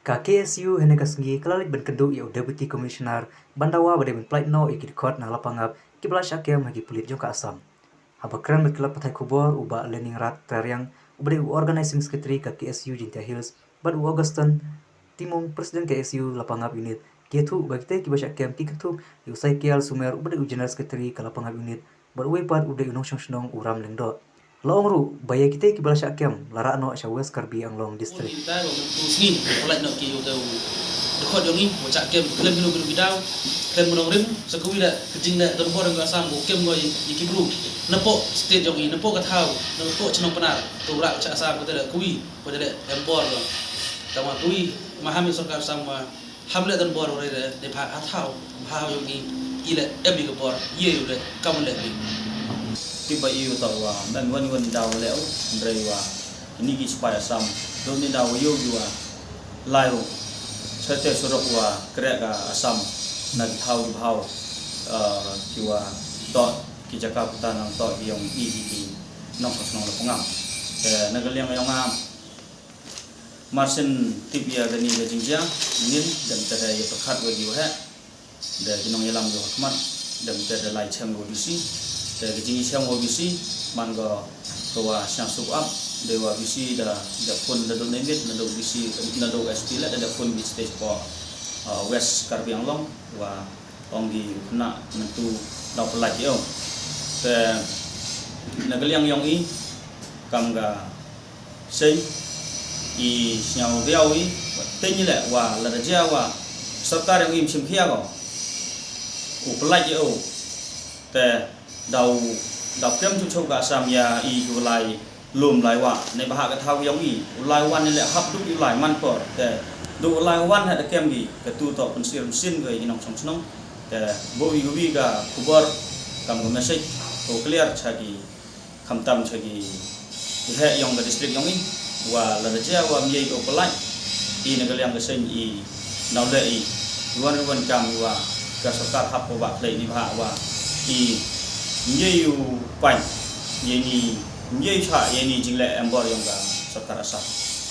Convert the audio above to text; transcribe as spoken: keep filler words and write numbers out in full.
Ka K S U hynne ka sngi ka la leit ban kynduh ïa u Deputy Commissioner ban dawa ba dei ban pyllait noh ïa ki dkhot na Lapangap kiba la shah kem ha ki pulit jong ka Assam. Haba kren bad ki lad pathai khubor, u Bah Leningrad Trariang uba dei u Organizing Secretary ka K S U Jaintia Hills bad u Augustine Timung, President K S U Lapangap Unit, ki ïathuh ba kitei kiba shah kem ki kynthup ïa u Saikial Sumer uba dei u General Secretary ka Lapangap Unit bad uwei pat u dei u nongshong shnong u Ram Lyngdoh. La ong ruh ba ïa kitei kiba la shah kem la rah noh sha West Karbi Anglong District. Ngi ta ba mynta sngi pyllait noh ki ïa u dkhot jong ngi, ba shah kem khlem kino kino ki daw, khlem nongrim, sa kawei da ka jingleh donbor jong ka Assam ba kem ko ïa ki bru napoh state jong ngi, napoh ka thaw, napoh chnong Pnar, to rah ka Assam ko te da kawei, ko te da em bor ko. Tangba kawei ma ham ïa sorkar Assam ma Ham leh donbor u re re, ne bha ha thaw, bha ha jong ngi, i leh em i ka bor, i ïa u leh, kam leh bi. Tip ba i u thaw wa, mem wan wan daw leh u, hynrei wa kini ki sipai Assam, dum ni daw ïoh ki wa lai u. Sa te surok wa kreh ka Assam, na ki thaw ki bhaw, eh, ki wa toh ki jaka puta nang toh ki yong i ki ki nongshong shnong Lapangap. Te na ka liang yong nga, Mar shen tip ïa kane ka jingjia, ngin dem te da ïa pyrkhat wa ki wa heh, da ki nongïalam ki wa khmat, dem te da lai chem wa B C, da ka jingchem wa B C, man ko ka wa sñiaw suk ap, da wa B C da, da phone da duk nengit, na duk B C, na duk S P leh, da, da phone ki stage four, uh, West Karbi Anglong, wa ong ki khna mentu daw pynlait ïa u. Te na ka liang yong i, kam ka Seiñ i sñiaw riaw i, wa teiñ i leh wa lada jia wa sorkar yong i ym shim khia ko, u pynlait ïa u. Te daw, daw kem chuh chuh ka Assam ïa i u lai lum lai wah, ne ba ha ka thaw yong i, u lai wan i leh hap duk i lai man por. Te duk u lai wan ha da kem ki, ka tu to pynsir mynsiem ko i nongshong shnong. Te bo i u wi ka khubor, kam ka message, ko clear cha ki khamtam cha ki, ki heh yong ka district yong i, wa lada jia wa ym ïa i u pynlait, i na ka liang ka seiñ i, naw leh i, ruan ruan kam wa, ka sorkar hap ko ba khlei ni ba wa, i, ym ïa i u pynlait, ïa ni, ym ïa i cha, ïa ni jingleh em bor yong ka sorkar Assam.